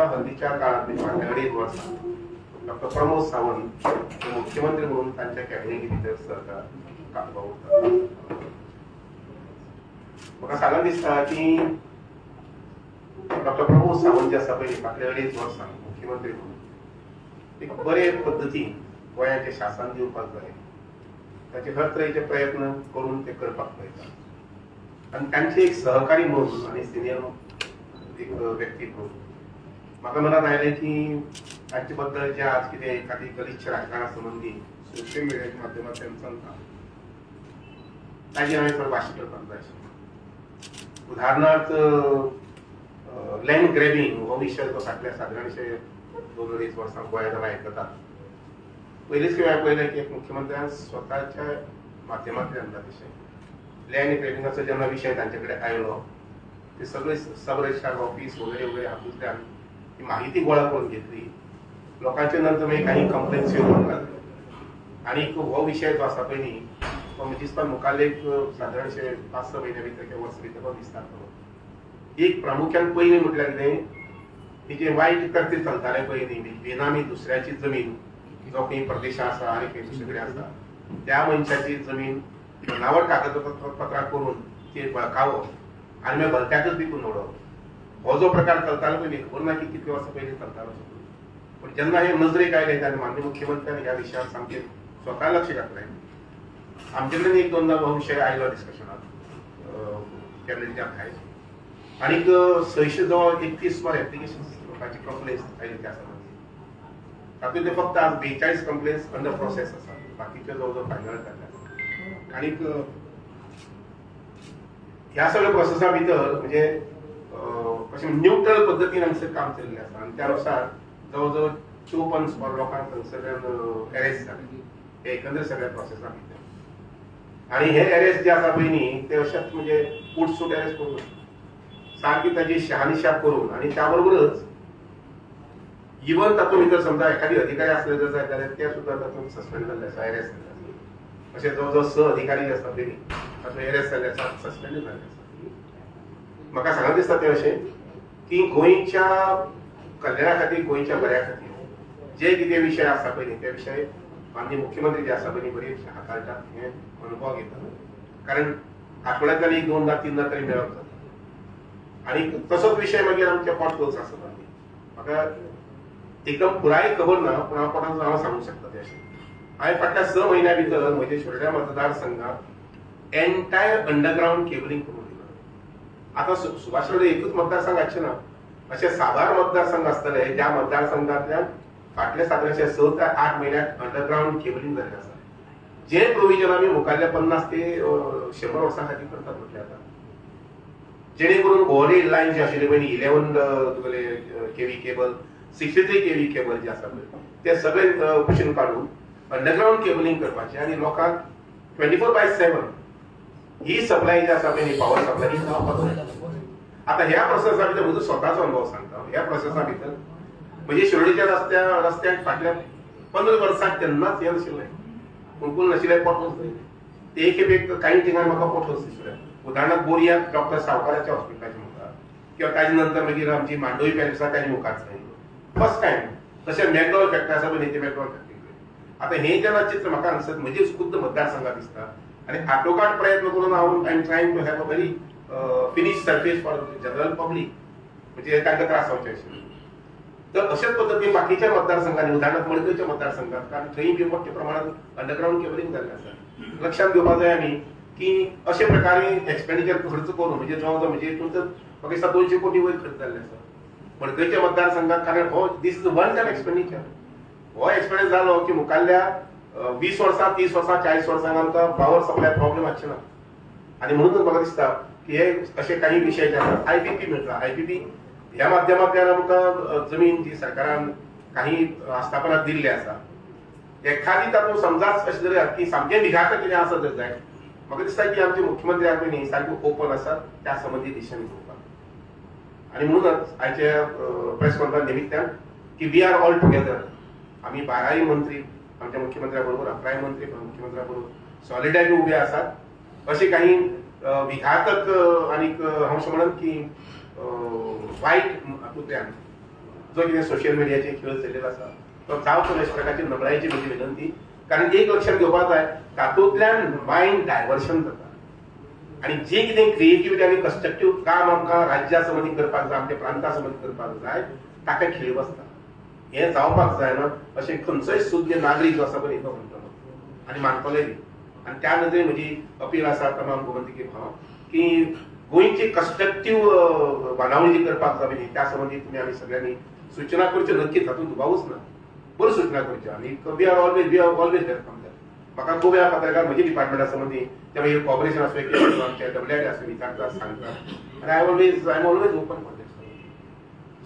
हल्लीच्या काळात फाटल्या 2.5 वर्सां डॉक्टर प्रमोद सावंत हे मुख्यमंत्री म्हणून तांच्या कॅबिनेटी भितर सरकार वावुरतात. म्हाका सांगन दिसता की डॉक्टर प्रमोद सावंत जे आसा पळय फाटल्या 2.5 वर्सां मुख्यमंत्री म्हणून एक बरे पद्दतीन गोंयाचें शासन दिवपाक जाय ताचे हर तरेचे प्रयत्न करून ते करपाक पळयतात आनी तांचे एक सहकारी म्हणून आनी सिनियर एक व्यक्ती म्हणून म्हाका मनात आयलें की तांचे बद्दल जे आज कितें एखादी गलिच्छ राजकारणा संबंदी सोशल मिडियाच्या माध्यमांतल्यान चलता ताजेर हांवें थोडें भाशण करपाक जाय आशिल्लें. उदाहरणार्थ लँड ग्रॅबिंग हो विशय जो फाटल्या सादारणशे 2-2.5 वर्सां गोंयांत आमी आयकतात. पयलींच हांवें पळयलें की एक मुख्यमंत्र्यान स्वताच्या माध्यमांतल्यान तशें लँड ग्रॅबिंगाचो जेन्ना विशय तांचे कडेन आयलो ते सगळे सब रजिस्ट्रार ऑफिस वगैरे वगैरे हातूंतल्यान ती माहिती गोळा करून घेतली. लोकांचे नंतर मागीर काही कंप्लेन्स येवपाक लागल्यो आनी हो विशय जो आसा पळय न्ही तो म्हणजे दिसता मुखारले एक सादारणशे 5-6 म्हयन्या भितर किंवा वर्स भितर तो विस्तार करून एक प्रामुख्यान पयलीं म्हटल्यार कितें की जे वायट करते चलताले पळय न्ही बेनामी दुसऱ्याची जमीन जो खंय प्रदेशा आसा आनी खंय दुसरे कडेन आसा त्या मनशाची जमीन बनावट कागदपत्रां करून ती बळकावप आनी मागीर भलत्याकच विकून उडोवप हो जो प्रकार चलतालो पळय न्ही खबर ना की कितले वर्सां पयलीं चलतालो. पूण जेन्ना हे नजरेक आयले तेन्ना माननीय मुख्यमंत्र्यान ह्या विशयार सामकें स्वता लक्ष घातलें. आमचे कडेन 1-2 हो विशय आयलो डिस्कशनाक कॅबिनेटच्या भायर आनीक 600 जवळ 31 सुमार एप्लिकेशन लोकांची कंप्लेन्स आयली त्या संबंदी. तातूंतले फक्त आज 42 कंप्लेन्स अंडर प्रोसेस आसा, बाकीचे जवळ जवळ फायनल जाल्ले आसा. आनीक ह्या सगळ्या प्रोसेसा भितर म्हणजे अशें न्यूट्रल पद्दतीन हांगसर काम चलिल्लें आसा आनी त्या नुसार जवळ जवळ 54 सुमार लोकांक थंयसरल्यान अरेस्ट जाले हे एकंदर सगळ्या प्रोसेसा भितर. आनी हे अरेस्ट जे आसा पळय न्ही ते अशेंच म्हणजे उठसूट अरेस्ट करून सारकी ताजी शहानिशा करून आनी त्या बरोबरच इवन तातूंत भितर समजा एखादी अधिकारी आसले जर जाय जाल्यार ते सुद्दां तातूंत सस्पेंड जाल्ले आसा, अरेस्ट जाल्ले आसा. अशे जवळ जवळ 6 अधिकारी जे आसता पळय न्ही तातूंत अरेस्ट जाल्ले आसा, सस्पेंड जाल्ले आसा. म्हाका सांगत दिसता तें अशें की गोंयच्या कल्याणा खातीर गोंयच्या बऱ्या खातीर जे कितें विशय आसा पळय न्ही ते विशय माननीय मुख्यमंत्री जे आसा पळय न्ही बरी हाताळटात हें अनुभव घेता. कारण आठवड्यांतल्यान 1-2-3 तरी मेळप जाता आनी तसोच विशय मागीर आमच्या पोटहोल्स आसता. म्हाका एकदम पुराय खबर ना पूण हांव पोटांत हांव सांगूंक शकता तें अशें. हांवें फाटल्या 6 म्हयन्या भितर म्हज्या शिरोड्या मतदारसंघात एन्टायर अंडरग्रावंड केबलिंग करून दिलां. आतां सुभाष रोड एकूच मतदारसंघ आसचे ना, अशे साबार मतदारसंघ आसतले ज्या मतदारसंघांतल्यान फाटले सादारणशे 6 ते 8 म्हयन्याक अंडरग्रावंड केबलिंग जाल्लें आसा. जे प्रोविजन आमी मुखारल्या 50 ते 100 वर्सां खातीर करतात म्हटल्यार आतां जेणे करून ओवरहेड लायन जी आशिल्ली पळय 11 तुगेले केवी केबल 63 केवी केबल जे आसा पळय ते सगळे कुशीन काडून अंडरग्रावंड केबलिंग करपाचें आनी लोकांक 24/7 ही सप्लाय जी आसा पळय पावर सप्लाय ही जावपाक जाय. आतां ह्या प्रोसेसा भितर म्हजो स्वताचो अनुभव सांगता. ह्या प्रोसेसा भितर म्हणजे शिरोडीच्या रस्त्याक फाटल्या 15 वर्सांक केन्नाच हें नाशिल्लें, कुणकूल नाशिल्लें, पोटहोल्स ते एक खेप कांय ठिकाणी म्हाका पोटहोल्स दिसले. उदाहरणार्थ बोरयाक डॉक्टर सावकाराच्या हॉस्पिटलाच्या मुखार किंवा ताजे नंतर मागीर आमची मांडोवी पॅलेस आसा ताजे मुखार फर्स्ट टायम. तशें मॅकडॉल फॅक्टरी आसा पळय ती मॅकडॉल फॅक्टरी. आतां हें जेन्ना चित्र म्हाका हांगसर म्हजेच खुद्द मतदारसंघात दिसता आनी आटोकाट प्रयत्न करून हांव I am trying to have a very finish surface for general public म्हणजे तांकां त्रास जावचे आशिल्ले. तर अशेच पद्दतीन बाकीच्या मतदारसंघांनी उदाहरणार्थ मडकयच्या मतदारसंघात कारण थंय बी मोठ्या प्रमाणात अंडरग्रावंड केबलिंग जाल्लें आसा. लक्षांत घेवपाक जाय आमी की अशे प्रकारे एक्सपेंडिचर खर्च करून म्हणजे जवळ जवळ म्हणजे हितून तर म्हाका दिसता 200 कोटी वयर खर्च जाल्ले आसा मडकयच्या मतदारसंघात. कारण हो this is one time expenditure. हो एक्सपेंडिचर जालो की मुखारल्या 20 वर्सां 30 वर्सां 40 वर्सांक आमकां पावर सप्लाय प्रॉब्लेम आसचे ना. आनी म्हणूनच म्हाका दिसता की हे अशे काही विशय जे आसात आयपीपी म्हटला आयपीपी ह्या माध्यमांतल्यान आमकां जमीन जी सरकारान काही आस्थापनां दिल्ली आसा एखादी तातूंत समजाच अशें जर की सामकें विघातक कितें आसा जर जायत म्हाका दिसता की आमचे मुख्यमंत्री आसा न्ही सारके ओपन आसात त्या संबंदी डिसिजन घेवपाक. आनी म्हणूनच आयच्या प्रेस कॉन्फरन्स निमित्तान की we are all together. आमी 12 मंत्री आमच्या मुख्यमंत्र्या बरोबर 11 मंत्री मुख्यमंत्र्या बरोबर सॉलिडारिटी उबे आसात. अशे काही विघातक आनीक हांव अशें म्हणन की वायट हातूंतल्यान जो कितें सोशल मिडियाचेर खेळ चलिल्लो आसा तो जावचो न्हय प्रकारची नमळायेची म्हजी विनंती. कारण एक लक्षात घेवपाक जाय, तातूंतल्यान मायंड डायवर्शन जाता आनी जे कितें क्रिएटिविटी आनी कन्स्ट्रक्टीव काम आमकां राज्या संबंदी करपाक जाय, आमच्या प्रांता संबंदी करपाक जाय, ताका खेळ बसता. हें जावपाक जायना अशें खंयचोय सुज्ञ नागरीक जो आसा पळय तो म्हणटलो आनी मानतलोय बी. आनी त्या नदरेन म्हजी अपील आसा तमाम गोमंतकी भावांक की गोंयची कन्स्ट्रक्टीव बांदावळ जी करपाक जाय न्ही त्या संबंदी तुमी आमी सगळ्यांनी सूचना करच्यो, नक्कीच तातूंत दुबावूच ना, बऱ्यो सूचना करच्यो. आनी we are always welcome. म्हाका खूब वेळा पत्रकार म्हजी डिपार्टमेंटा संबंदी ते मागीर कॉपरेशन आसूं किंवा आमचे डब्ल्यू आसूं विचारता सांगता आनी I am always open for that.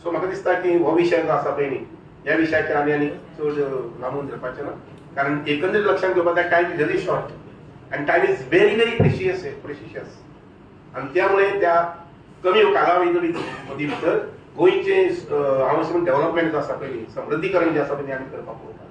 So म्हाका दिसता की हो विशय जो आसा पळय न्ही ह्या विशयाचेर आमी आनी चड लांबून धरपाचें ना, कारण एकंदरीत लक्षांत घेवपाक जाय time is very short आनी time is very very precious. आनी त्यामुळे त्या कमी कालावधी मदीं भितर गोंयचें हांव अशें म्हणून डेव्हलपमेंट जो आसा पळय न्ही, समृद्धीकरण जें आसा पळय आमी करपाक पळोवपाक.